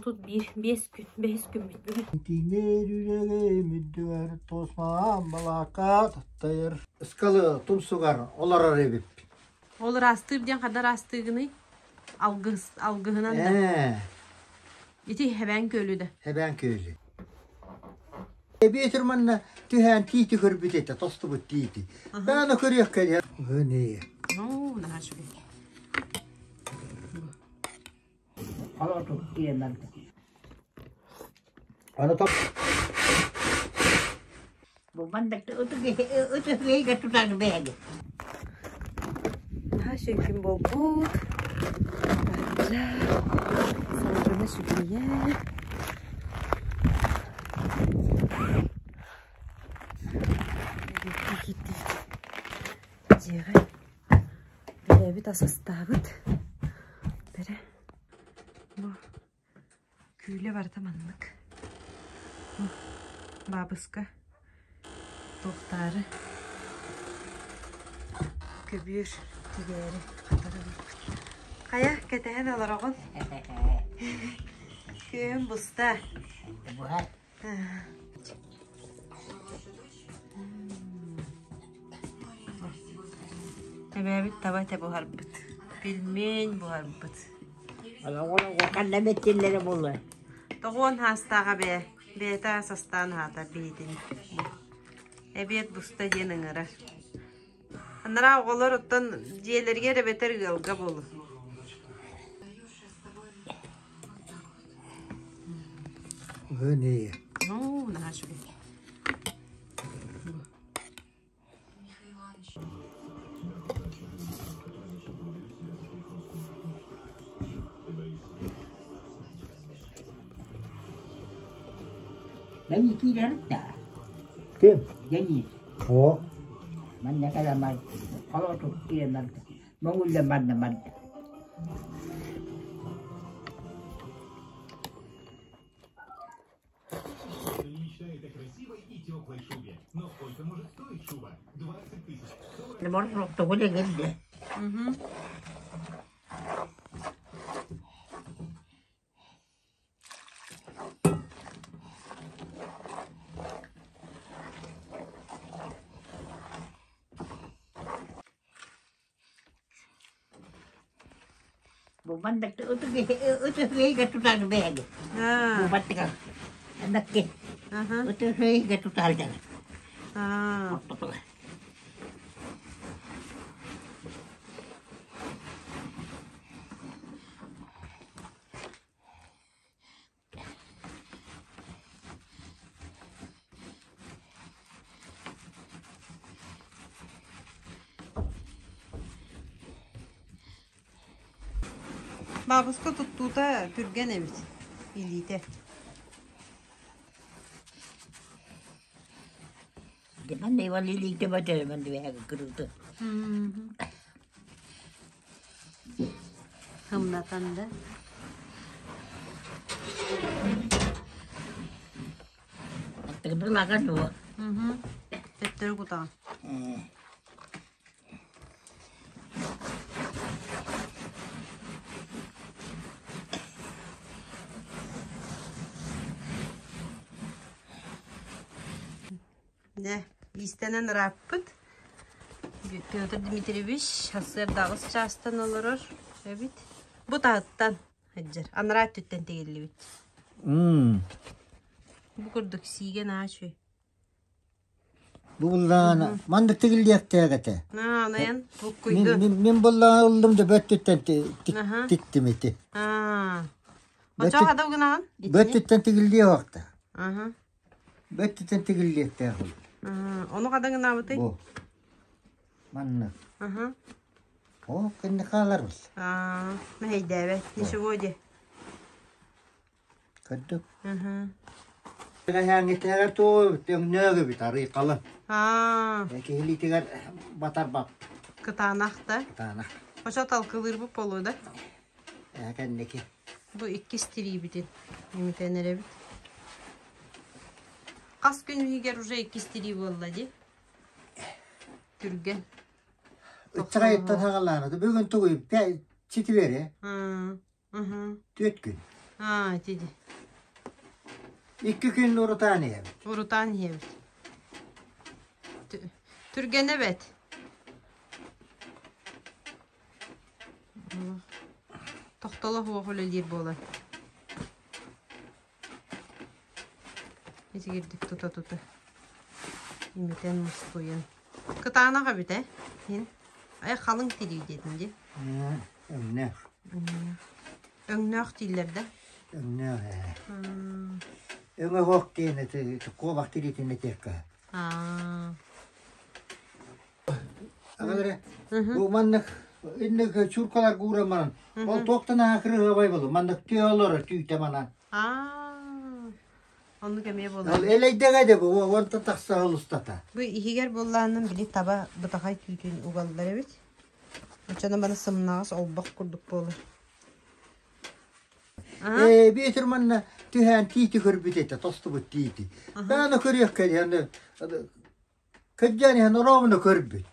31 5 күн, бэһис күммүт бүгүн. Тиҥэр үрэҕим үрдүгэр тосмаан балаакка таттайар. Ыскалы тумсугар олорор эбиппин. Ол ыраастыыр диэн ханна ыраастыыгыный? Алгыс, алгыһынан да. Ээ, Ити Хэбээн күөлү да. Хэбээн күөлү. Эбиэтир манна түһээн тиити көрбүт этэ, тостубут тиити. Даана көрүөх кэлиэ. Ыны. Ну, наһаа үчүгэй. Аны топ Наһаа үчүгэй буолбут. Таһырдьа салгына сүгүрүйэ. Дьиэҕэ бэйэбит ас астаабыт. Бэрэ бу күүлэ барыта маннык. Баабыска туохтаары көбүөр тигээри хатара барбыт. Хайа, кэтэһэн олороҕун? Күөһүм буста. Эбээбит таба этэ буһарбыт. Пельмень буһарбыт. Ханна бэттиллэрэ буолуо? Тоҕуон хаастаах эбээ. Бэйэтэ састаан аһаатар биһитини. Эбиэт буста диэн ыҥырар. Анараа оҕолор оттон дьиэлэригэр эбэтэр ыалга буолу. Ыны. Ну, наһаа үчүгэй. Дьэни киирэр да? Ким? Дьэни. О. Манна кэлэмэр, холотук киирэмэр, моҥулла манна манна. Угу. Аха. Аа. Баабыска туттуута түргэн эбит, илиитэ. Һымнатан да. Төттөрү кутаҕын. Дьэ, иистэнэн ырааппыт. Петр Дмитриевич сарсыарда аҕыс чаастан олорор эбит. Бу таһыттан сылдьар. Анараа өттүттэн тигиллибит. Бу курдук сиигэ наһаа үчүгэй. Бу буллаҕына маннык тигиллиэхтээх этэ. Аа, онойон буккуйду. Мин, мин буллаҕына ыллым да бөттүттэн Аха. тиктим ити. Аа. Оччоҕо хата гынаҕын? Бөттүттэн тигиллиэ уохта. Аха. Бөттүттэн тигиллиэхтээх. Ону хата гынаабытый? Бу. Маннык. Аха. О, кэнни хааларбыз. Аа, мэһэйдээбэт. Ничего де. Көрдүк. Эһээҥҥитээҕэр туох өҥнөөх эбит арыый халыҥ. Аа. Киһилиитигэр батарбат. Кытаанах да? Кытаанах. Очо талкылыырбыт буолуо да? Ээ кэнники. Бу иккис тириибитин имитэн эрэбит. Хас күн иһигэр уже иккис тирии буолла дии. Түргэн. Ыччаҕайыттан хаҕалаана. Бүгүн тугуй? Четвере. Түөрт күн. Аа, ити ди. Икки күн урутаан иһэбит. Урутаан иһэбит. Түргэнэ бэт. Тохтоло суох үлэлиир буолан. Итигирдик тута-тута имитэн мускуйан. Кытаанах эбит ээ иһин. Ай халыҥ тирии диэтин дии. Өҥнөөх. Өҥнөөх дииллэр да? Өҥнөөх ээ. Өҥө суох диэн ити куобах тириитин этиэххэ. Аа. Аҕалара бу маннык инник чуркалар кууран баран ол туохтан аһа кырыһыабай болу маннык тыа олорор түүтэ манан. Аа. Оннук эмиэ буолар. Ол элэйдэгэ де бу онтон тахса устата. Бу иһигэр буоллаанын били таба бытахай түүтүн угаллар эбит. Оччоно баны сымнаҕас олбох курдук буолар. Ээ, биэтир манна түһээн тиити көрбүт этэ, тостубут тиити. Даана көрүөх кэлиэн Кырдьан иһэн оруобуна көрбүт.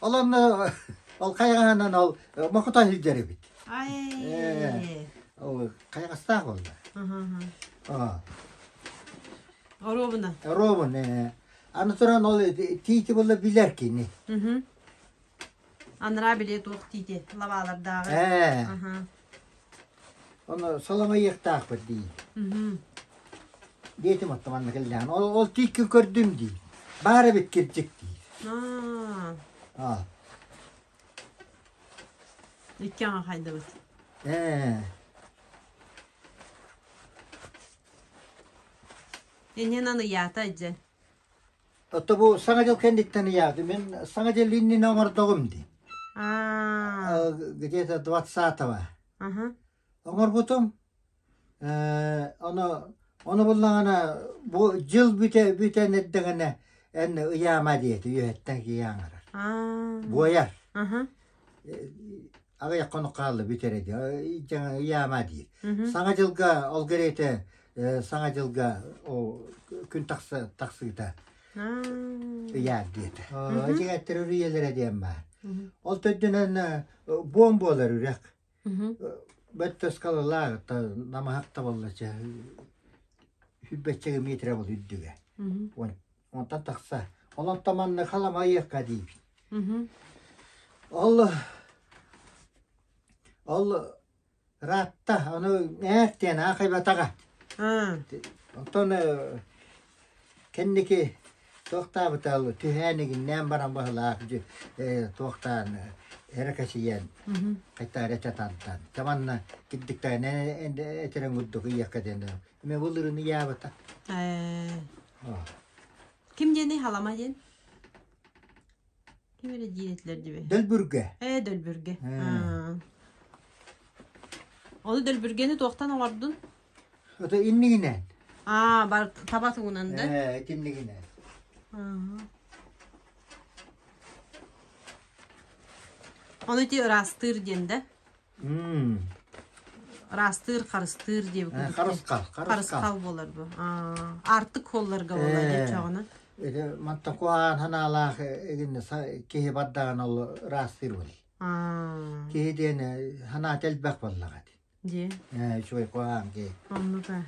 Ол онно ол хайаҕаһынан ол мохото сылдьар эбит. Ай. Ол хайаҕастаах буолла. Оруобуна. Оруобуна. Аны туран ол тиити буолла билэр кини. Анараа билиэ туох тиити лабаалардааҕы. Ээ. Ону саламайыахтаахпыт дии. Диэтим оттон манна кэллэҕин. Ол, ол тииккин көрдүм дии. Баар эбит кирдьик дии. Аа. Икки аҥа хайдыбыт. Ээ. Иннинэн ыйаата дьэ. Ото бу Саҥа дьыл кэнниттэн ыйааты. Мин Саҥа дьыл иннинэ оҥордоҕум дии. Аа. Где-то 20-го. Оҥорбутум. Ону ону буллаҕына бу дьыл бүтэ бүтэн эрдэҕинэ эн ыйаама диэтэ үөһэттэн киһи аҥарар. Буойар. Аҕыйах хонук хаалла бүтэрэ дии. Ыйаама диир. Саҥа дьылга ол кэриэтэ Саҥа дьылга ол күн тахса тахсыыта ыйаар диэтэ. Дьиҥэттэр үрүйэлэрэ диэн баар. Ол төрдүнэн буом буолар үрэх. Бөттө скалалаах намыһах да буолла сүүрбэччэ метрэ бол үрдүгэ. Онтон тахса. Онон манна халамайыахха диибин. Ол ол ыраатта, ону ээр диэн аахайбатаҕа. Онтон кэнники туохтаабыта түһээн игиннээн баран баһылаах туохтаан эрэкэсийэн хайтаары этэ тардан. Таманна кирдиктаан этерен курдук ыйыакка диэн эмэ былырын ыйаабыта. Ким диэний халама диэн? Ким эрэ диир этилэр диби. Дөлбүргэ. Ээ, дөлбүргэ. Ону дөлбүргэни туохтан оҥордун? Ото иннигинэн. Аа, бар таба тугунан да? Ээ, итиннигинэн. Ону ити ыраастыыр диэн да? Ыраастыыр, харыстыыр диэбит курдук. Харысхал, харысхал буолар бу. Артык холларга буолар диэччэҕинэ. Ити манта куһаҕан санаалаах игинне киһи бардаҕына ол ыраастыыр буолар. Киһи диэн санаата элбэх буоллаҕа дии. Дии. Үчүгэй куһаҕан киһи. Оннук ээ.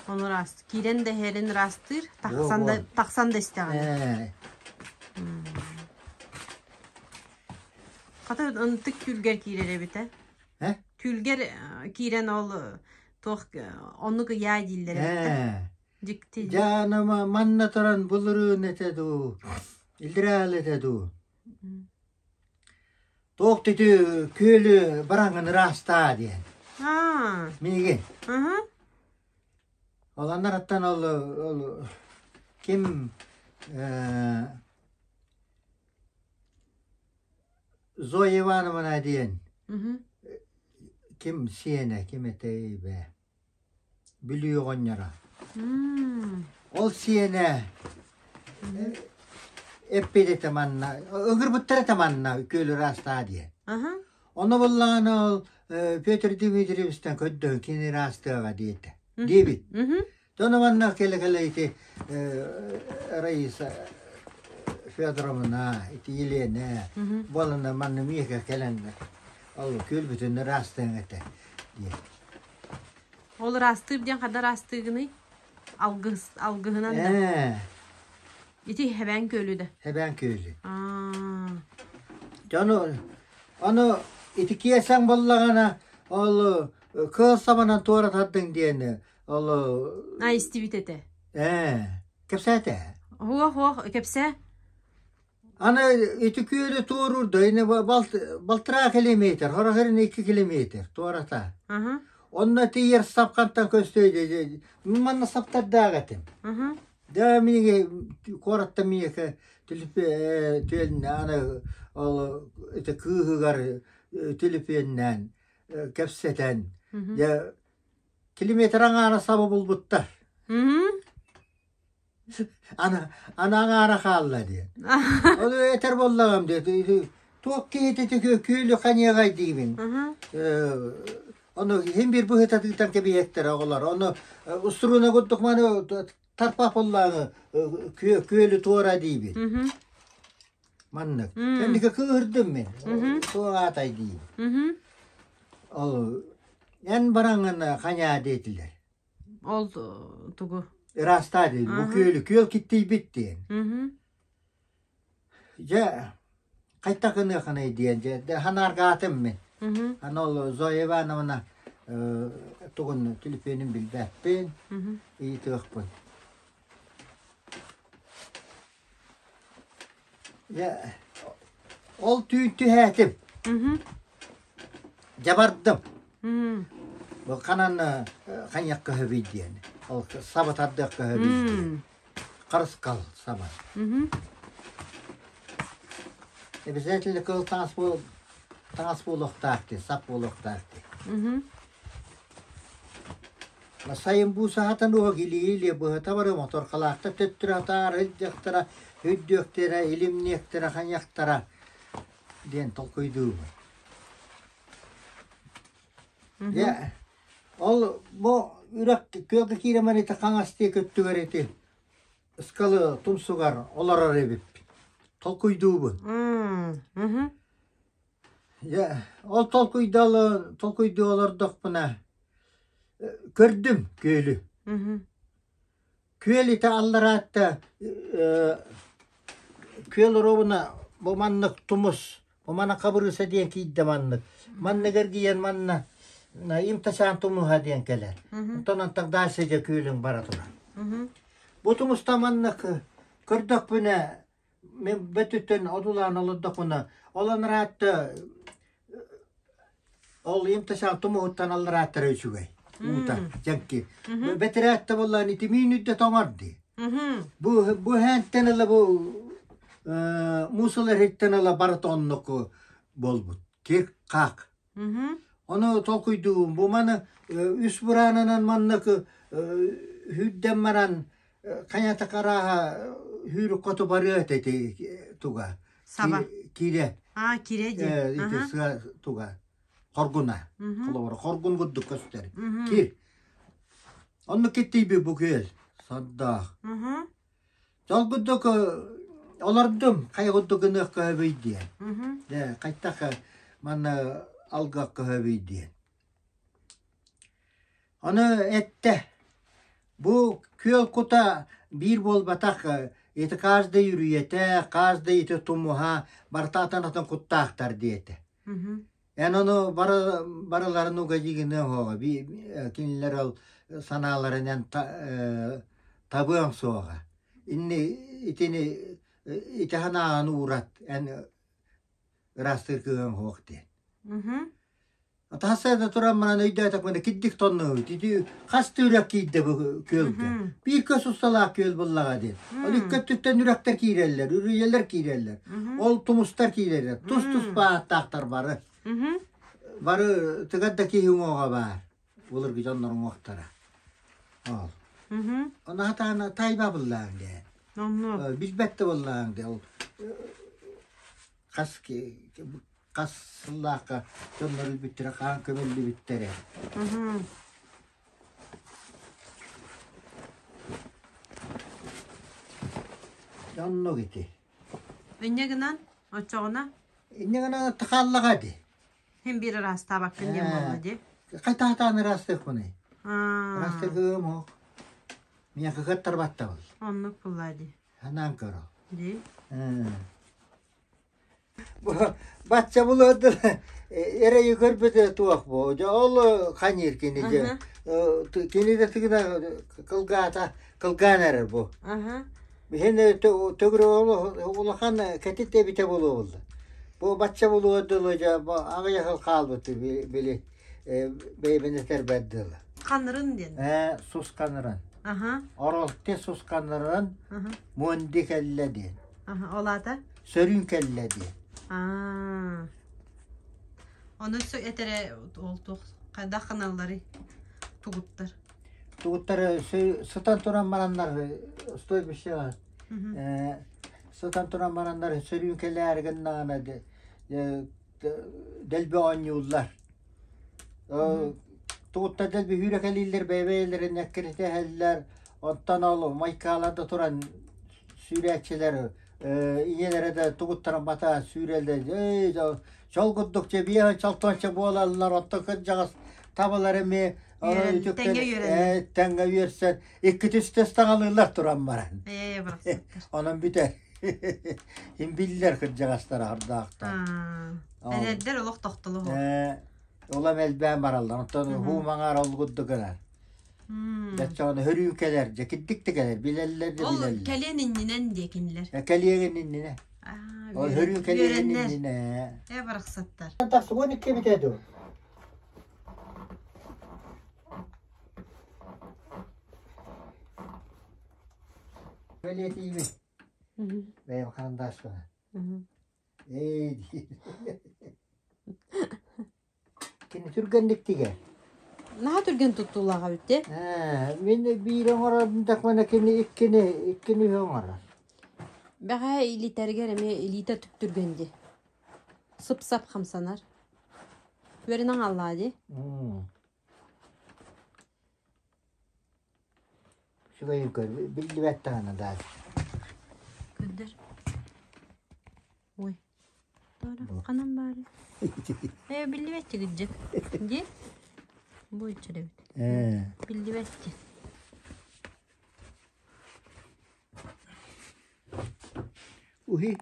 Ону ыраас киирэн да иһэрин ыраастыыр, тахсан да тахсан да истэҕинэ. Хата ынтык түүлгэр киирэр эбит ээ. Э? Түүлгэр киирэн ол туох оннук ыйаа дииллэр эбит Ээ. Дьикти. Дьааныма манна туран былырыын этэ дуу, илдьирээл этэ дуу. Туох да ити күөлү бараҥҥын ыраастаа диэн. Аа. Миигин. Аха. Ол анараттан ол ол ким э, Зоя Ивановна диэн ким сиэнэ, ким этэй бэ? Бүлүү оҕонньоро. Ол сиэнэ эппит этэ манна, ыҥырбыттар этэ манна күөл ыраастаа диэн. Ону буллаҕына ол Петр Дмитриевичтан көрдөһөн кини ыраастыаҕа диэтэ. Диэбит. Тону манна кэлэ-кэлэ ити Раиса Федоровна, ити Елена буолана манна миэхэ кэлэн ол күөлбүтүн ыраастыаҥ этэ диэн. Ол ыраастыыр диэн ханна ыраастыыгыный? Алгыс, алгыһынан да. Ээ, Ити Хэбээн күөлү да. Хэбээн күөлү. Аа. Дьону ону ити киэсэҥ буоллаҕына ол кыыл сабанан туора тардыҥ диэн ол А, истибит этэ. ээ кэпсээтэ. Хуох, хуох, кэпсээ. Аны ити күөлү туоруур да ини балтараа километр, хорохорун 2 километр туората. Онно тиийэр сапкантан көстөй манна саптардаах этим. Да миги куораттан миэхэ түөлнэ аны ол ити кыыһыгар түлүпүөннээн кэпсэтэн дьэ километр аҥаара саба булбуттар. Ана анаҥаара хаалла диэн. Ону этэр буоллаҕым диэ. Туох киһити күөлү ханьыаҕай диибин. Ону иһин биир быһытатыытан кэбиһиэктэрэ оҕолор. Ону устурууна курдук маны тарпах буоллааҕы күөлү туора диибин. Маннык. Кэнники кыыһырдым мин. Туох аатай диибин. Ол эн бараҥҥын ханьаа диэтилэр. Ол тугу? Ыраастаа диэн, бу күөлү күөл киттийбит диэн. Дьэ, хайдах гыныаххыный диэн, дьэ, ханааргаатым мин. Аны ол Зоя Ивановна тугун түлүпүөнүн билбэппин, ыйытыахпын. Дьэ, ол түүн түһээтим. Дьэ бардым. Бу ханан ханьякка көһөбүй диэн. Ол саба тардыахха көһөбүй диэн. Харыскал саба. Обязательно кыл таҥас буол таҥас буолуохтаах дии, сап буолуохтаах дии. Сайын бу саатан уһук илии-илии быһыта бары моторкалаахтар төттөрү атаара илдьэхтэрэ, үрдүөхтэрэ, илимниэхтэрэ, хайыахтара диэн толкуйдуубун. Дьэ, ол бу үрэх күөлгэ киирэмэр ити хаҥас диэки өттүгэр ити ыскалы тумсугар олорор эбиппин. Толкуйдуубун. Дьэ, ол толкуйдал толкуйдуу олордохпуна көрдүм күөлү. Күөл ити аллараатта күөл оруобуна бу маннык тумус, бу мана хабырыыса диэн киирдэ маннык. Маннык эргийэн манна имтасаан тумуһа диэн кэлэр. Онтон антах дальше дьэ күөлүҥ бара турар. Бу тумуста маннык көрдөхпүнэ Мин бөтүттэн одулаан олордохпуна, ол анараатта ол имтасаан тумуһуттан алларааттара үчүгэй уута дьэҥки. Бэтэрээттэ буоллаан ити миин үрдэ тоҥор дии. Бу бу хээнтэн ыла бу муусал эриттэн ыла барыта оннук буолбут. Кир-хаак. Ону толкуйдуубун. Бу маны үс бураанынан маннык сүүрдэн баран хайата арааһа сүүрүк хоту барыа этэ ити туга. Саба. Киирэ. А, киирэ диэн. Ити сыа туга. Хоргуна. Холобура, хоргун курдук көстөр. Кир. Оннук киттийби бу күөл. Сордоох. Ол курдук олордум, хайа курдук гыныах көһөбүй диэн. Дьэ, хайтах манна алгах көһөбүй диэн. Ону эттэ, бу күөл кута биир буолбатах, ити каждый үрүйэтэ, каждый ити тумуһа барыта атын-атын куттаахтар диэтэ. Эн ону бары барыларын угадьыгыныаҥ суоҕа, кинилэр ол санааларынан табыаҥ суоҕа. Инни итини ити санааҕын уурат, эн ыраастыыр кыаҕыҥ суох диэн. Тахса да туран баран өйдөөтөхпүнэ кирдик тоннуһубут. Ити хас да үрэх киирдэ бу күөлгэ. Биир көс усталаах күөл буллаҕа диэн. Ол икки өттүттэн үрэхтэр киирэллэр, үрүйэлэр киирэллэр. Ол тумустар киирэллэр. Тус-туспа ааттаахтар бары. Бары тыгар да киһи уҥуоҕа баар. Былыргы дьоннор уҥуохтара. Ол. Ону хатаана тайба буллааҥ диэн. Билбэт да буллааҥ диэн. Ол хас хас сыллаахха дьоннор өлбүттэрэ, хаан көмүллүбүттэрэ. Оннук ити. Инньэ гынан, оччоҕуна? Инньэ гынан хааллаҕа дии. Һин биир ыраастаабаккын диэн буолла дии. Хайтаатаан ыраастыахпыный? Растыгым ох. Миэхэ кыттарбаттабыл. Оннук булла дии. Санаан көрө. Дии. Бачча булуордун эрэйи көрбүтэ туох бу. Дьэ ол ханьыыр кини дьэ. Кини да тыгына кылгаата кылгаан эрэр бу. Биһин төгүрүк улахан кэтит эбитэ буолуо Бу бачча булуор дылы дьэ аҕыйах сыл хаалбыт били бэйбин этэрбэт дылы. Ханырын диэн. Ээ, сусканырын. Оролте сусканырын муонди кэллэ диэн. Ол аата? Сөрүүн кэллэ диэн. Аа. Ону этэрэ ол туох хайдах ханалларый? Тугуттар. Тугуттар сытан туран бараннар стойбище сытан туран бараннар сөрүүн кэлээри гыннаҕына дэлби оонньууллар. Тугуттар дэлби сүүрэкэлииллэр бэйэ-бэйэлэрин эккиритэһэллэр. Оттон ол майкаалар да туран сүүрээччилэр ийэлэрэ да тугуттарын батаан сүүрэллэр. Эй, чол курдук чэ биэһин чолтуонча буолаллар, оттон кырдьаҕас табалар эмиэ Тэҥҥэ үөрэннэр. Тэҥҥэ үөрсэн икки түстэ ыстаҥалыыллар туран баран. Ээ, барахсаттар. Онон бүтэр. Им биллэр кырдьаҕастар ардаахтар. Эдэрдэр олох тохтоло Улам элбээн бараллар. Оттон уһуу маҥаар ол курдук гынар. Дьаччаҕына хөрүү кэлэр, дьэ кирдик да кэлэр, билэллэр да билэллэр. Ол кэлиэн иннинэн диэкинилэр. Кэлиэн иннинэ. Ол хөрүү кэлиэн иннинэ. Ээ барахсаттар. Тахсыбын икки битэ дуу. Бэлиэтиибин. Бэйэм харандааспына. Ээ диир. Кини түргэнник тигэр. Наһаа түргэн туттуулаах эбит дии. Ээ, мин биири оҥорордум да кини иккини, иккини үһү оҥорор. Бэҕэһээ илиитэригэр эмиэ илиитэ түптүргэн дии. Сып-сап хамсанар. Үөрэнэн хааллаҕа дии. Үчүгэй көр, биллибэт даҕаны даа. Көрдөр. Ой. Ханан баары? Ээ, биллибэт кырдьык. Дии? Бу эбит. Ээ. Биллибэт Уһи.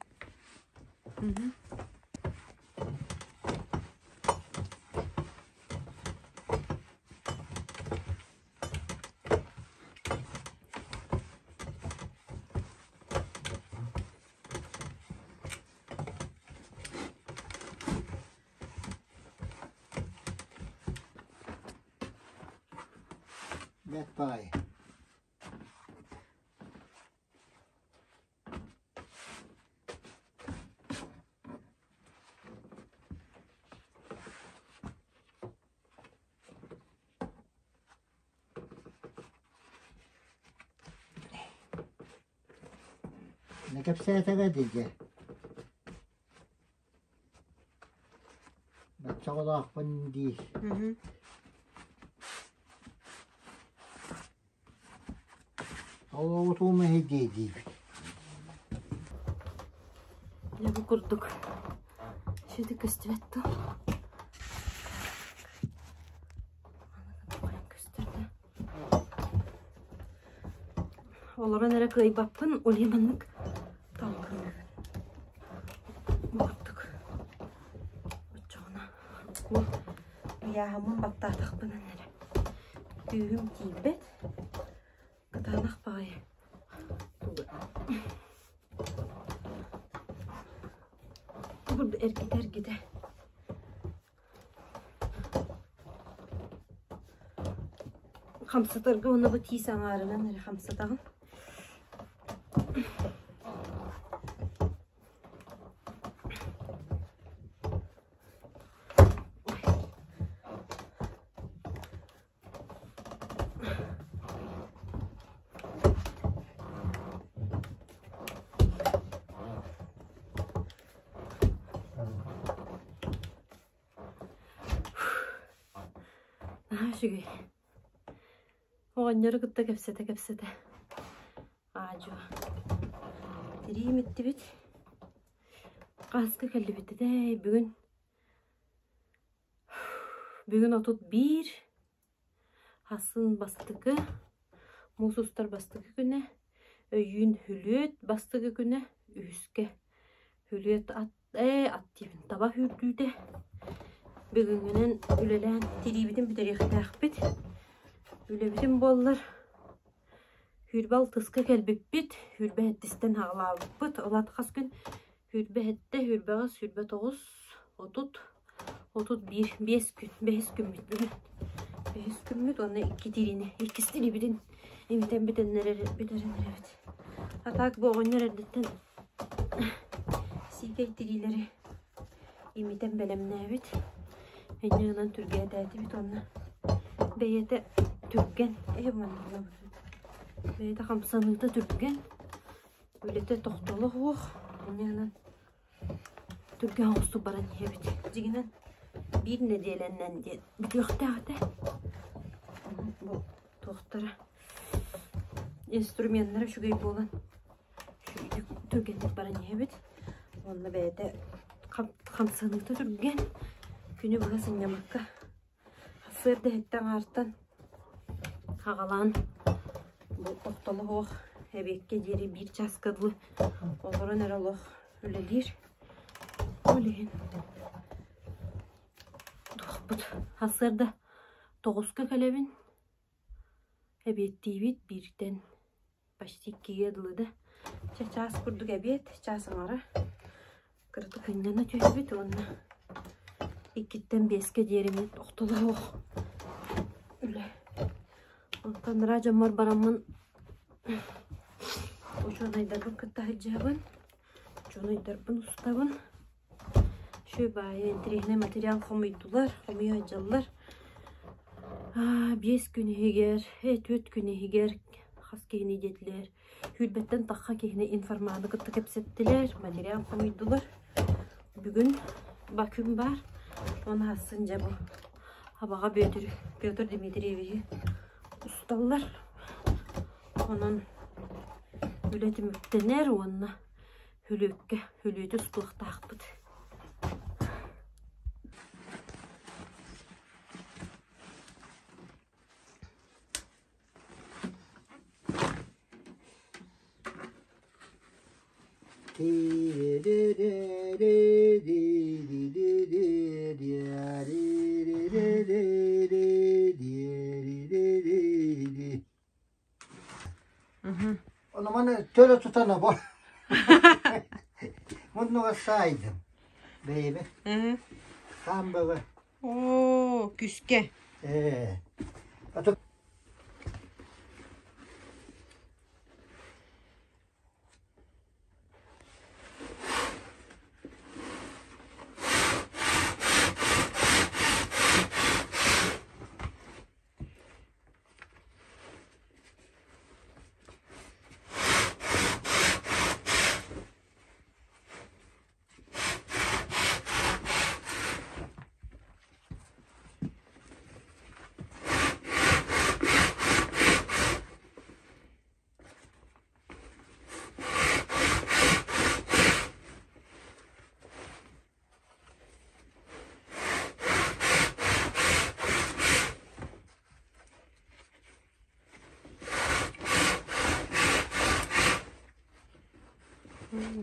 Бэт баҕайы. Кэпсээтэҕэ дии Баччаҕалаахпын диир. Ол оҕотуум эһэйдиэ диибит. Дьэ бу курдук сүтү көстүбэт дуо? Олорон эрэ кыайбаппын, ол иһин маннык талкыныыбын. Бу курдук. Оччоҕуна бу ыйааһыммын баттаатахпынан эрэ күүһүм тиийбэт. Кытаанах баҕайы. Бу эргитэ-эргитэ Хамсатарга уонна бу тиис аҥаарынан эрэ хамсатаҕын. Наһаа үчүгэй. Оҕонньору кытта кэпсэтэ-кэпсэтэ аа-дьуо тириим иттибит. Хаһыска кэллибит этэй бүгүн бүгүн 31. Хасын бастакы, муус устар бастакы күнэ, өйүүн хүлүөт бастакы күнэ, үһүскэ хүлүөт ат ээ ат диибин таба сүүрдүүтэ. Бүгүҥҥүнэн үлэлээн тириибитин бүтэриэхтээхпит. Үлэбитин буоллар Сүүрбэ алтыска кэлбиппит, сүүрбэ сэттистэн аҕалаабыппыт. Ол аата хас күн? 27, 28, 29, 30, 31, биэс күн, бэһис күммүт бүгүн. Бэһис күммүт уонна икки тириини, иккис тириибитин имитэн бүтэннэр бүтэрэн эрэбит. А так бу оҕонньор эрдэттэн сиикэй тириилэри имитэн бэлэмнээбит. Инньэ гынан түргэтээтибит уонна бэйэтэ түргэн, ээ манна бэйэтэ хамсаныыта түргэн, үлэтэ тохтоло суох. Инньэ гынан түргэн оҕустук баран иһэбит. Дьиҥинэн биир нэдиэлэннэн диэн бүтүөхтээх этэ. Бу туохтара инструменнара үчүгэй буолан түргэнник баран иһэбит. Уонна бэйэтэ хамсаныыта түргэн, күнү быһа сынньаммакка сарсыарда иһиттэ аҥаартан хаҕалаан бу тохтоло суох эбиэккэ диэри биир чааска дылы олорон эрэ олох үлэлиир. Ол иһин туохпут сарсыарда тоҕуска кэлэбин, эбиэттиибит бииртэн почти иккигэ дылы да. Чэ, чаас курдук эбиэт, чаас аҥара. Кыратык ынньана түһэбит уонна иккиттэн биэскэ диэри мин тохтолоох үлэ. Онтон ыраа дьоммор бараммын учуонайдарбын кытта сылдьыһабын, учуонайдарбын устабын. Үчүгэй баайы интэриэһинэй материал хомуйдулар, хомуйа сылдьаллар. Биэс күн иһигэр, түөрт күн иһигэр хас киһини диэтилэр. Сүүрбэттэн тахха киһини информаны кытта кэпсэттилэр, материал хомуйдулар. Бүгүн ба күн баар. Оны асын дьэ бу Абаҕа Бүөтүр, Петр Дмитриевиһи усталлар. Онон үлэ түмүктэнэр уонна Хүлүөккэ хүлүөтү устуохтаахпыт. Ону маны төлө тутан обо. Муннуга саайдым. Бэйэбэ. Хаан бөҕө. Оо, күскэ. Ээ. Ато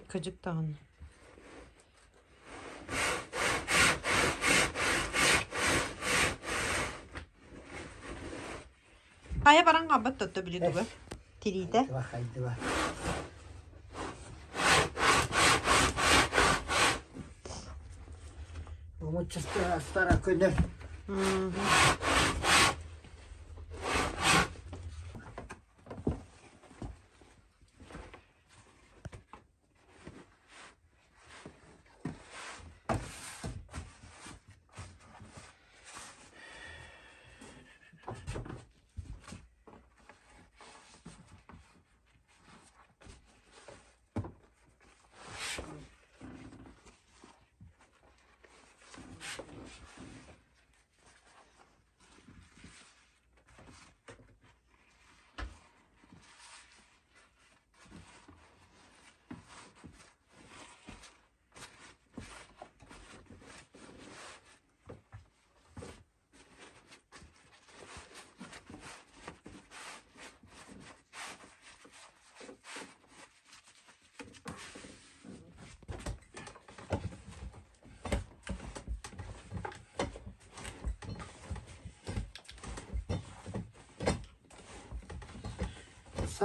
Кыдьык даҕаны. Хайа баран хаалбат тотто били туга? Тириитэ. Хайдыба, хайдыба. Умуччастара көнөр.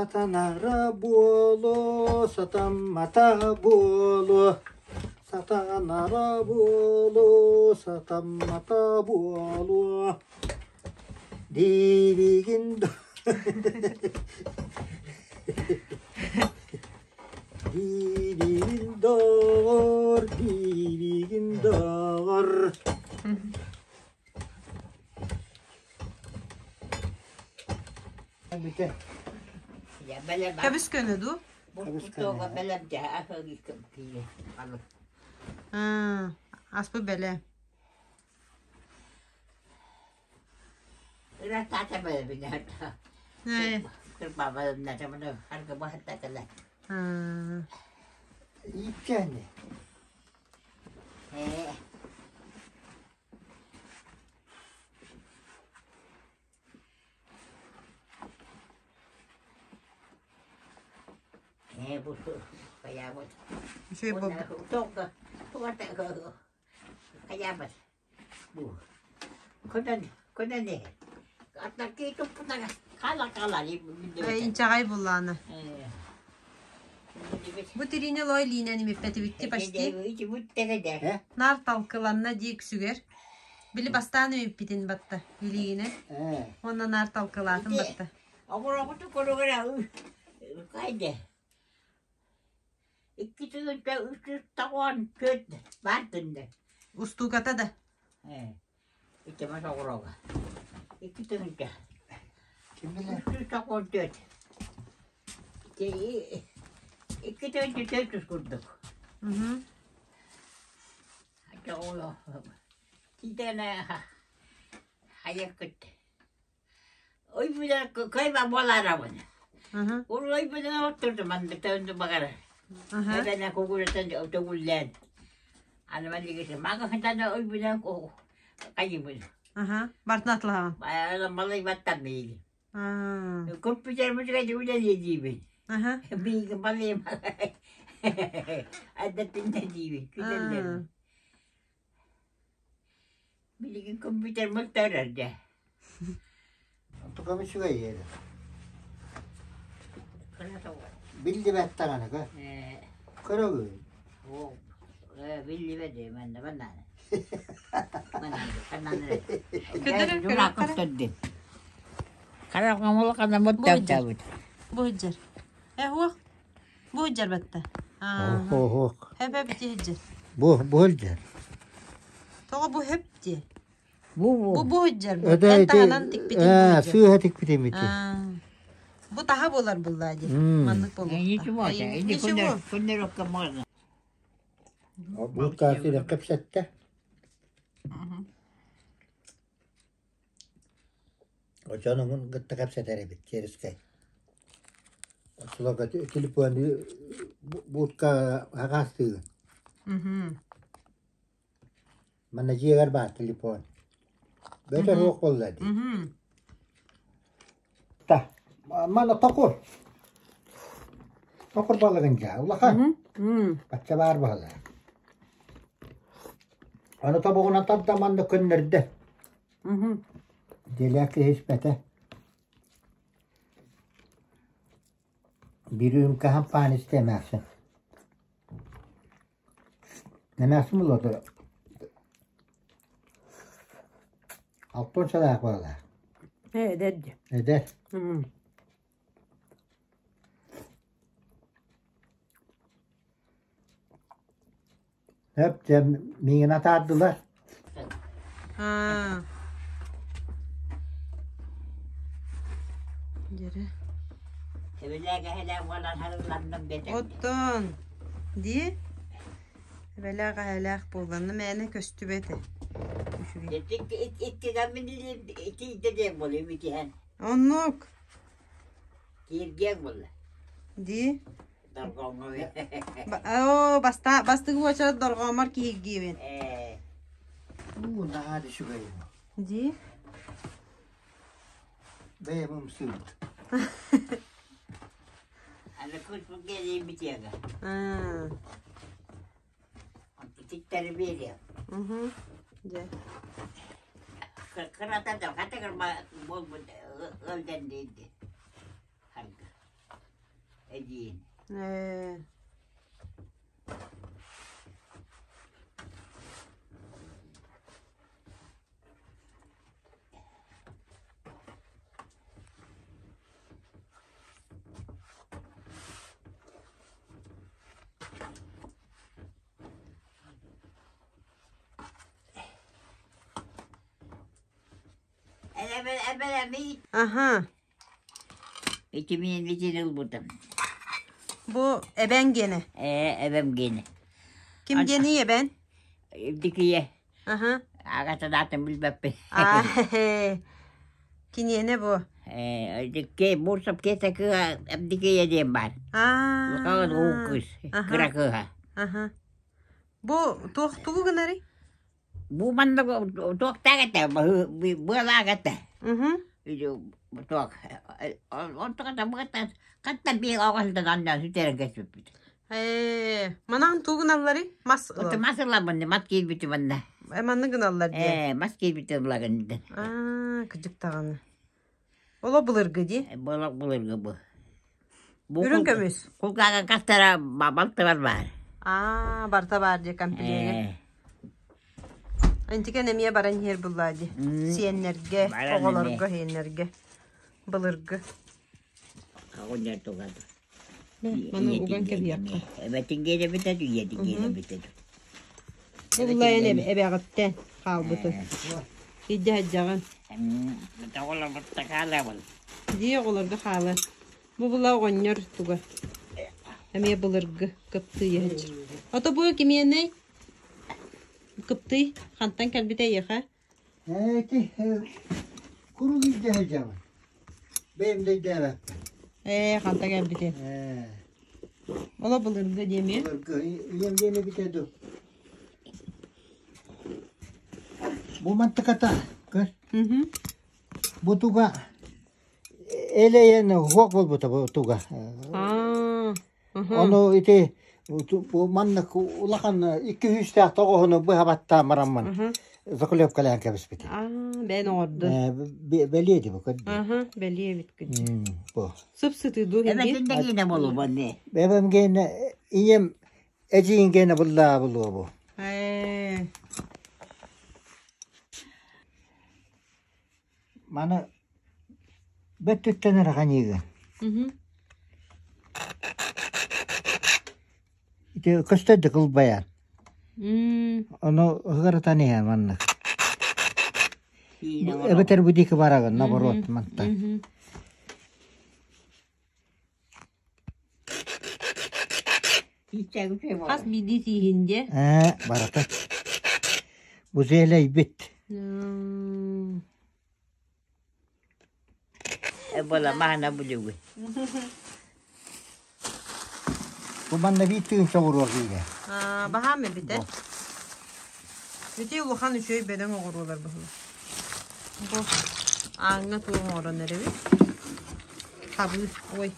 Сатанара буолуо, сатаммата буолуо, сатанара буолуо, сатаммата буолуо. Дииригин Дииригин доҕор, дииригин доҕор. Көбүс көнө дуу? Аспы бэлэ. Иипкээни. Үчүгэй буолбут. Инчэҕэй буллаана. Бу тириини лой лиинэн имиппэтибитти почти. Наар талкыланна дии үксүгэр. Били бастаан имиппитин батта илиигинэ. Уонна наар талкылаатын батта. Устууката да. Мгм. Мгм. Аха. Аха. Бартын атлаһаҕын. Аа. Аха. Аа. Билигин компьютер мөлтөөрөр дьэ. Туга үчүгэй иһэр. Биллибэт даҕаны кө. Көрөгүн. Биллибэт ээ манна манна. Көтөрөр көрөр. Хараммут Бу сылдьар. Э уох. Бу сылдьар батта. Оһох. Хэп хэп ити сылдьар. Бу бу сылдьар. Тоҕо бу хэп дии? Бу Бу бу сылдьар бу. Эн таһынан тикпитин бу сылдьар. Сыыһа тикпитим ити. Бу таһа буолар буллаа дии. Маннык буолуохтаах. Ничего. Бу кафеда кэпсэтте. Дьонуҥун кытта кэпсэтэр эбит Черскэй. Оччолорго телефону будка аҕаастыыгын. Манна дьиэгэр баар телефон. Бөтөр суох буолла дии. Та, мана токур. Токур балыгын дьаа, улахан. Бачча баар баһылар. Аны тобоҕунан тарда манна көннөрдө. Дьиэлээх киһи испэтэ. Биир үрүүмкэ хампаан истэ эмээхсин. Эмээхсин булла Алтан сылаах буолла. Эдэр дии. Эдэр. Сөп, дьэ миигин атаардылар. Аа. Дьэрэ. Оттон дии эбэлээх эһэлээх буолланна мээнэ көстүбэт ээ. Үчүгэй. Оннук. Дии. Оо, баста бастыгы уочарат дорҕоомор киһиргиибин. Уу, наһаа да үчүгэй. Дии. Бэйэм ымсыыбыт. Аа. Мгм. Дьэ. Эдиин. Ээ. Аха. Ити мин итини ылбытым. Бу эбэҥ гиэнэ. Ээ, эбэм гиэнэ. Ким диэний эбэн? Дикие. Аха. Агата даатын билбэппин. Аа, Киниэнэ бу. Ээ, дикке Бурсов киэсэ кыыһа Абдикия диэн баар. Аа. Улахан уу кыыс, кыра кыыһа. Аха. Бу туох тугу гынарый? Бу манна туохтаах этэ, быалаах этэ. Туох, онтуката быаттан хатта биир оҕо сытан сүтэрэн кэспиппит. Ээ, манаан тугу гыналларый? Мас ылар. Мас ылабын, мас киирбити манна. Э, манны гыналлар диэн. Ээ, мас киирбити ылагын ден. Аа, кыдьык даҕаны. Оло былыргы дии. Болок былыргы бу. Үрүҥ көмүс. Кулгааҕын хастара балтыбар баар. Аа, барта баар дии комплеги. Интикен эмиэ баран иһэр буллаа дии. Сиэннэргэ, оҕолорго, сиэннэргэ. Былыргы. Маны уган кэбиэххэ. Эбэтин гиэрэбитэ, үйэтин гиэрэбитэ. Бу буллайан эбэҕиттэн хаалбытын. Идде сылдьаҕын. Оҕолорбутта хаалабын. Дии оҕолорго хаалар. Бу була оҕонньор туга. Эмиэ былыргы кыптый иһэччи. Ото бу кимиэнэй? Кыптый хантан кэлбитэ эйиэхэ? Эти курук илдьэ сылдьабын. Бэйэм да өйдөөбөппүн. Ээ, хантан кэлбитин? Ээ. Оло былыргы диэмиэ? Былыргы ийэм диэн эбитэ дуу. Бу мантыката көр. Бу туга элэйэн уһуок буолбута бу туга. Ону ити бу маннык улахан икки сүүстээх тоҕоһуну быһа баттаан бараммын заклепкалаан кэбиспитим. Бэйэн оҥордун. Бэлиэ ди бу көрдү. Бэлиэ эбит күнчү. Бу. Сып-сытыы дуу Эбэтин да гиэнэ болубанны. Бэбэм гиэнэ ийэм Эдьиийин гиэнэ буллаа булуо бу. Ээ. Маны бөттүттэн эрэ ханьыыгын. Ити көстөр да кылбайан. Ону ыһыгыратан иһэн маннык. Эбэтэр бу диэки барагын, наоборот, мантан. Хас биирдии тииһин диэ? Ээ, барыта. Бу зээлэйбит. Буола маһына булугу. Бу манна биир тыын чоҕуруо киирэ. Баһаам эбитэ. Ити улахан үчүгэй бөдөҥ оҕуруолар быһылар. Бу ааҥҥа туох оҥорон эрэбит? Хабыы, ой.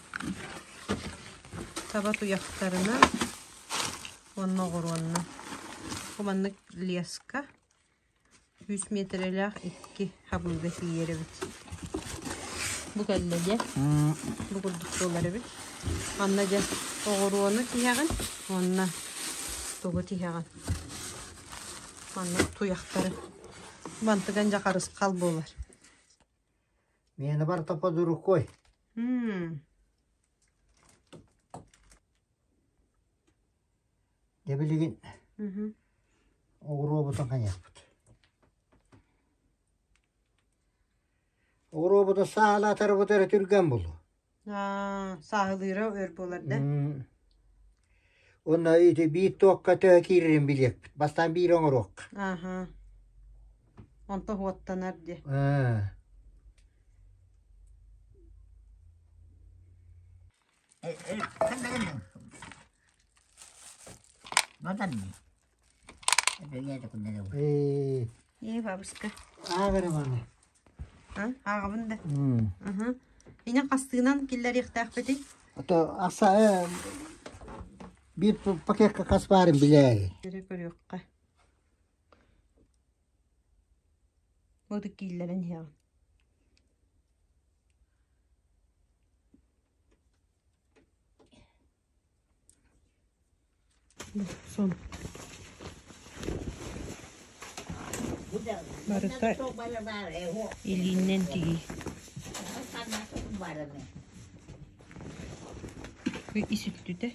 Таба туйахтарынан уонна оҕуруонна. Бу маннык леска 100 миэтэрэлээх икки хабыыга тиийэр эбит. Бу кэллэ дьэ. Бу курдук буолар эбит. Манна дьэ оҕуруону тиһэҕин уонна тугу тиһэҕин. Маннык туйахтары. Мантыган дьэ харысхал буолар. Миэнэ барыта под рукой. Дьэ билигин оҕуруобутун хайыахпыт. Оҕуруобутун саалаатарбыт эрэ түргэн булуо. Сааһылыыра өр буолар да. Уонна ити биир туокка төһө киирэрин билиэхпит. Бастаан биир оҥоруохха. Аха. Онто уоттанар дии. Ээ, Ээ, бабушка. ааҕар маны. А, ааҕабын да. Аха. Инэн хастыынан киллэриэхтээхпитий? Ото аса биир пакекка хас баарын билээри. Эрэ көрүөххэ. Оту кииллэрэн иһэҕин. Сон. Барыта илииннэн тигии. Ис үттүтэ.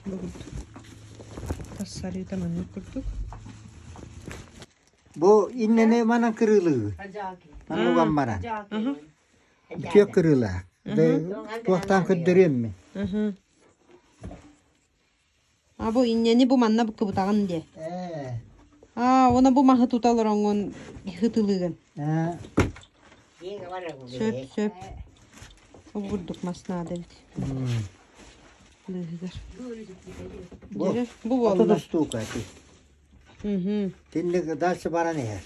Бу курдук. Тас сарыыта маннык курдук. Бу иннэни манан кырыылыы. Манныган баран. Үтүө кырыылаах. Туохтаан көрдөрүөм мин. А бу иннэни бу манна кыбытаҕын диэ. Аа, уона бу маһы тута олороҥҥун хытылыыгын. Сөп, сөп. Ол курдук мас наада эбит. Быыһыгар. Дьэрэ, бу буолла. 30 штука ити. Тинник дальше баран иһэр.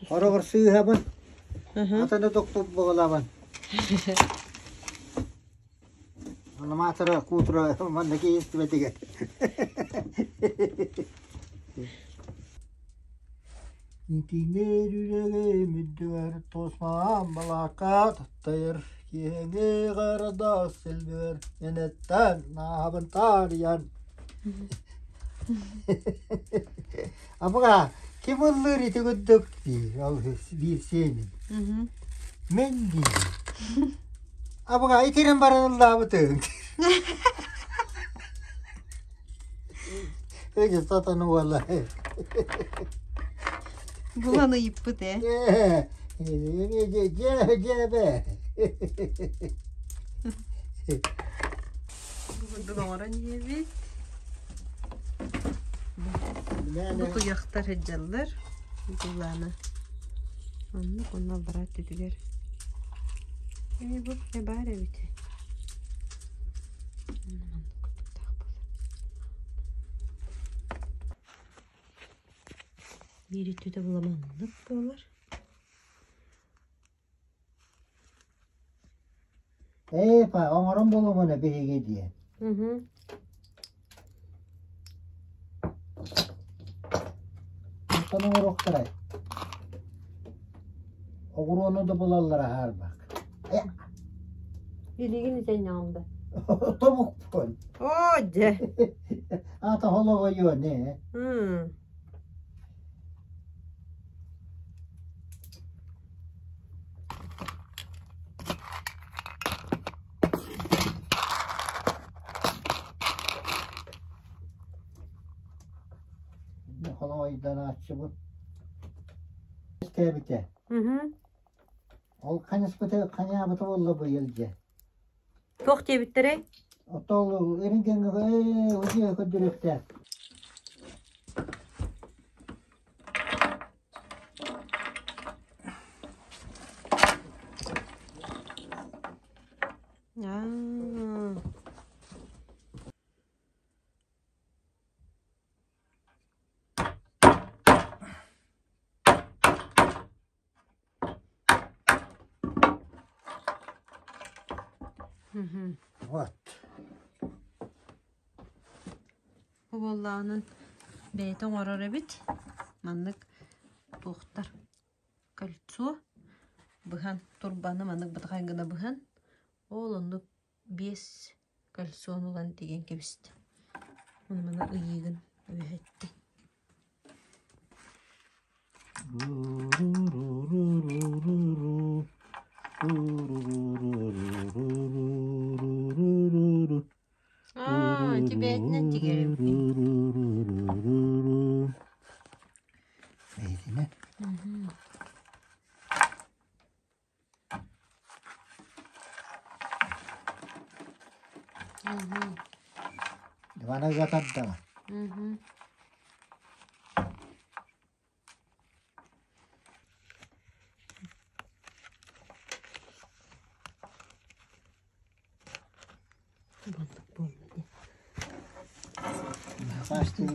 Хороҕор сыыһабын, атаны тохтуп буолабын. Анамаатара куутура манна киһистибэтигэр. Итинэр үлэҕэ мүддүгэр тосмаан балаакка таттайар, киэҥи харадаас силбэр энэттэн нааһабын таарыйан. Абыга ким ыллыыр ити курдук дии ол биир сиэним. Мен дии. Абыга итирэн баран ыллаабытыҥ. Өйө сатан уола. Булан ыйыппыт ээ. Ээ, дьэ, дьэ, Бу курдук оҥорон иһэбит. Бу куйахтар сылдьаллар. Дулаана. Оннук онно аллараа өттүтүгэр. Ээ бу баар эбит. Маннык курдуктаах буолар. Биир өттүтэ була маннык буолар. Ээ, па, оҥорон буолумуна биһиги диэн. Онтон оҥоруохтарай? Оҕуруону да булаллара хаарбах. Илигин итэннэҕим да. Тобукпун. Оо, дьэ. Аата холоҕойуон ээ. Холоҕойдонооччубут Истээбитэ. Ол ханьаспыта ханьаабыта буолла быйыл дьэ. Туох диэбиттэрэй? Оттон эрин ээ удьуо көрдөрүөхтээх. Аа. Вот. Бу буоллаҕынан бэйэтэ оҥорор эбит. Маннык туохтар кольцо быһан турбаны маннык бытахай гына быһан ол оннук биэс кольцону ылан тигэн кэбистэ. Ону маны ыйыыгын үөһэттэн. Аа, ити бэйэтинэн тигэр эбиккин. Бэйэтинэн. Ивана Гатардова.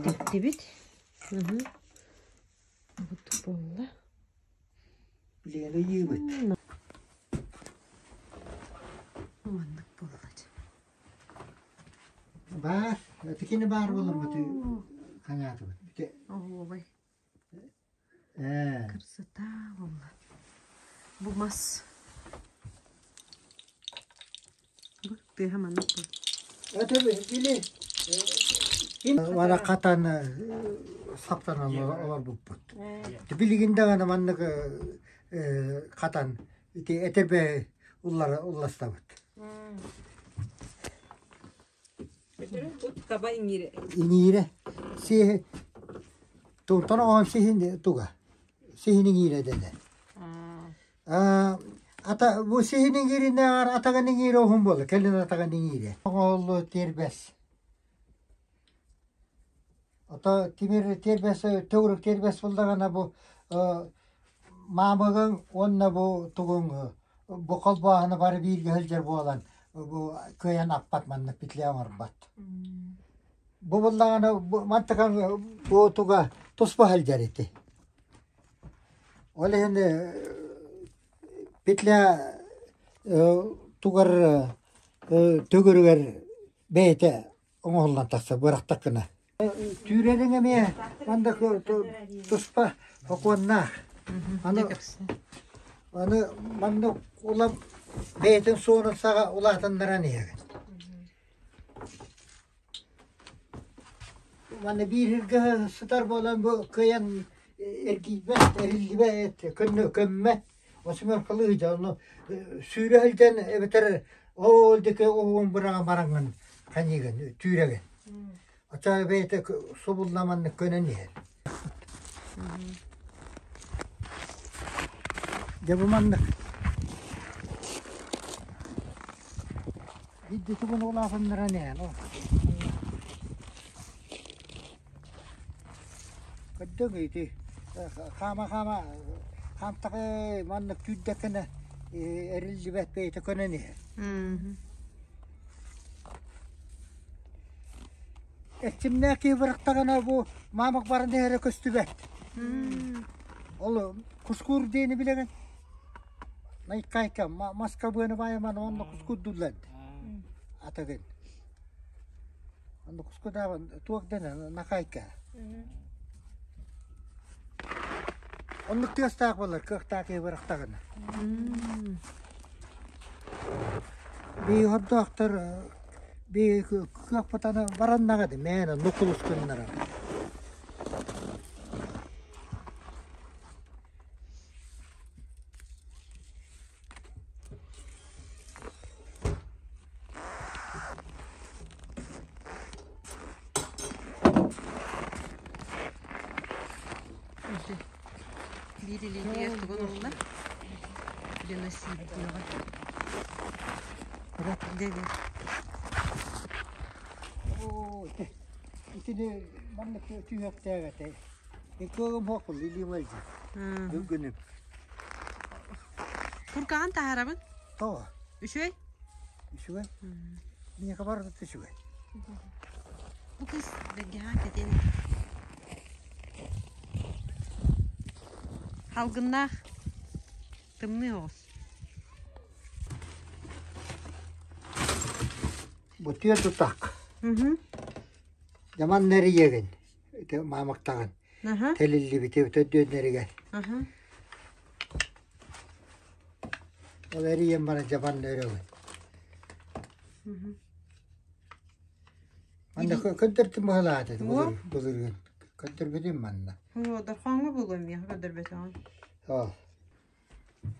Тэптибит. Буолла. Билигин ыйыыбыт. Маннык буолла. Баар, тикини баар буоларбыт хаҥаатыбыт. Оһуобай. Ээ. Красота буолла. Бу мас. Тыаһа маннык буол. Это били Вара хатан саптанан олорбуппут. Билигин даҕаны маннык хатан ити этэрбэ улластабыт. Таба иҥиирэ. Иҥиирэ. Сиһи тутан оҕон сиһин туга. Сиһин иҥиирэ дэнэр. Ата бу сиһин иҥииринээҕэр атаҕын иҥиирэ уһун буолла. Кэлин атаҕын иҥиирэ. Оҥоһуллу тиэрбэс. Ото тимир тиэрбэс төгүрүк тиэрбэс буллаҕына бу маамыгыҥ уонна бу тугуҥ бу холбооһуна бары бииргэ сылдьар буолан бу кыайан аппат маннык петля оҥорбот. Бу буллаҕына мантыкаҥ бу туга туспа сылдьар ити. Ол иһин петля тугар төгүрүгэр бэйэтэ оҥоһуллан тахсар бырахтаххына. Түүрэриҥ эмиэ манна туспа сокуоннаах. Аны аны манна улам бэйэтин суонун саҕа улаатыннаран иһэҕин. Манна биир сиргэ сытар буолан бу кыайан эргийбэт, эриллибэт, көммөт. Осьмеркалыы сылдьан, ону сүүрэ сылдьан эбэтэр ол диэки уһугун быраҕан бараҥҥын ханьыыгын, түүрэгин. Оччо бэйэтэ субулла маннык көнөн иһэр. Дьэ бу маннык. Биирдэ тугун улаатыннаран иһэн ол. Көрдөҥ ити хаама-хаама хаамтаҕы маннык түүрдэккинэ эриллибэт бэйэтэ көнөн иһэр. Эрчимнээх киһи бырахтаҕына бу маамак баран иһэрэ көстүбэт. Ол кускуур диэни билэҕин? Найкайка маска быаны баайаман уонна кускуурдуллар атыгын. Онно кускудаабын туох дэнэ накайка. Оннук тыастаах буолар кыахтаах киһи бырахтаҕына. Бии хордоохтор бии кыахпытаны бараннаҕа ди мээнэ нукулус гыннара. Биир илиитигэр тугун ылла? Геноцид диэҕэ. Дьэ Итини маннык түһүөхтээх этэ. Кыаҕым суох илиим ыалдьар. Бүгүнүм. Куркаҕын таһаарабын. Тоҕо? Үчүгэй? Үчүгэй. Миэхэ барыта үчүгэй. Бу кыыс бэргэһэҕин кэтиэн Халгыннаах тымныы оҕус. Бу түөрт утах. Дьаман нэрийэгин, ити маамыктаҕын тэлиллибити төрдүөннэригэр. Ол эрийэн баран дьабан өрөбүн. Манна көрдөртүм быһалаата былырыын. Көрдөрбүтүм манна. Дорхооҥҥо буолуо миэхэ көрдөрбөтөҕүн. Ол.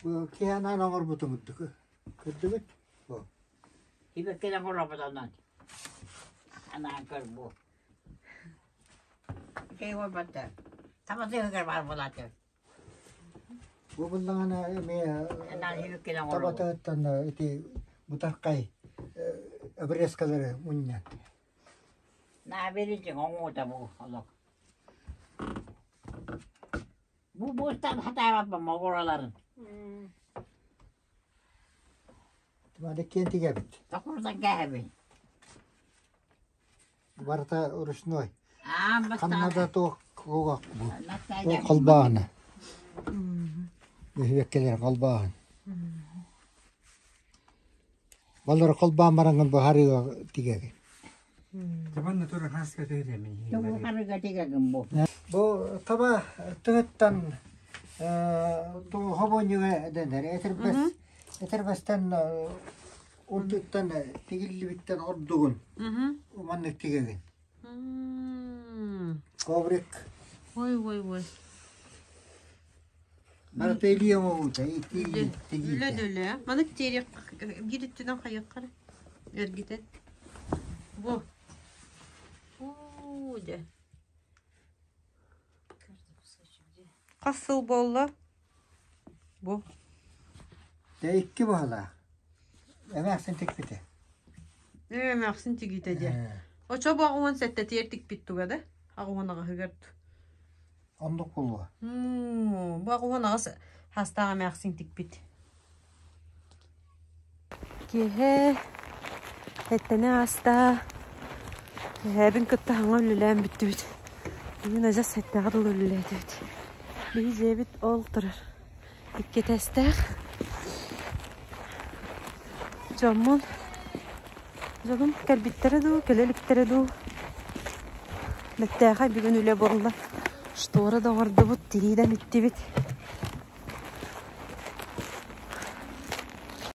Бу киһи анаан оҥорбутум үрдүкү. Көрдүгүт? Бу. Тибеккэ оҥоробут Анаан көр бу. Кей буолбатта. Табатыгар баар буолааты. Бу буллаҕына эмиэ табатыттан ити бутархай обрезкалары мунньан. Наа беричиҥ оҥуута бу олох. Бу буустан хатаабаппын могураларын. Туманы киэн тигэбит. Токурдан кээһэбин. Барыта ручной. Ханна да туох кугах бу. Ол холбооһуна. Бөһүөккэлэр холбооһун. Балары холбоон бараҥҥын бу харыыга тигэгин. Бу таба тыһыттан хобонньуга дэнэр. Этэрбэс этэрбэстэн. Онтуттан тигиллибиттэн ордугун маннык тигэгин. Коврик. Ой, ой, ой. Барыта илии оҥоһуута, тигиитэ. Үлэ да үлэ. Маннык тиэриэх биир өттүнэн хайыахха эрэ. Эргитэн. Бу. Уу, дьэ. Хас сыл буолла? Бу. Дьэ икки баһылаах. Эмээхсин тикпитэ. Ээ, эмээхсин тигиитэ дьэ. Очо бу аҕуһун сэттэтигэр тикпит туга да? Аҕуһун аҕаһыгар. Оннук буолуо. Бу аҕуһун аҕыс хастаах эмээхсин тикпит. Киэһэ эттэнэ ааста. Эһээбин кытта саҥа үлэлээн бүттүбүт. Бүгүн адьас сэттэҕэ дылы үлэлээтибит. Биһи дьиэбит ол турар. Икки этээстээх. Дьоммун дьонум кэлбиттэрэ дуу, кэлэ иликтэрэ дуу. Бэттээхэй бүгүн үлэ буолла. Штора да оҥордубут, тирии да иттибит.